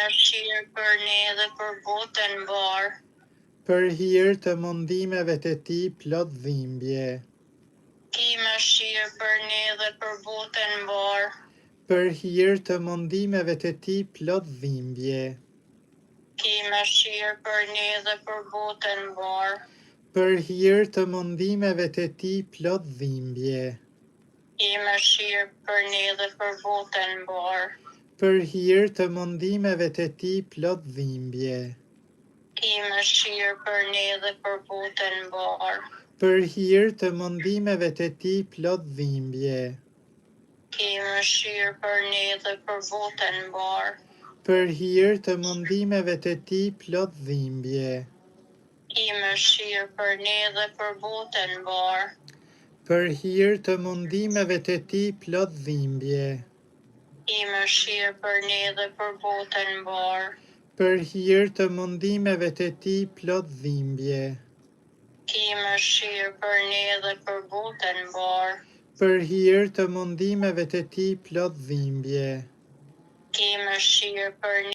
mëshirë për ne dhe për botën mbarë. Për hir të mundimeve të tij plot dhimbje. Ki mëshirë për ne dhe për botën mbarë. Për hir të mundimeve të tij plot dhimbje. Ki mëshirë për ne dhe për botën mbarë. Për hir të mundimeve të tij plot dhimbje. Ki mëshirë për ne dhe për botën mbarë. Për hir të mundimeve të tij plot dhimbje. Ki mëshirë për ne dhe për botën mbarë. Për hir të mundimeve të tij plot dhimbje. Ki mëshirë për ne dhe për botën mbarë. Për hir të mundimeve të tij plot dhimbje. Ki mëshirë për ne dhe për botën mbarë. Për hir të mundimeve të tij plot dhimbje. Ki mëshirë për ne dhe për botën mbarë. Për hir të mundimeve të tij plot dhimbje. Ki mëshirë për ne dhe për botën mbarë. Për hir të mundimeve të tij plot dhimbje. Ki mëshirë për ne.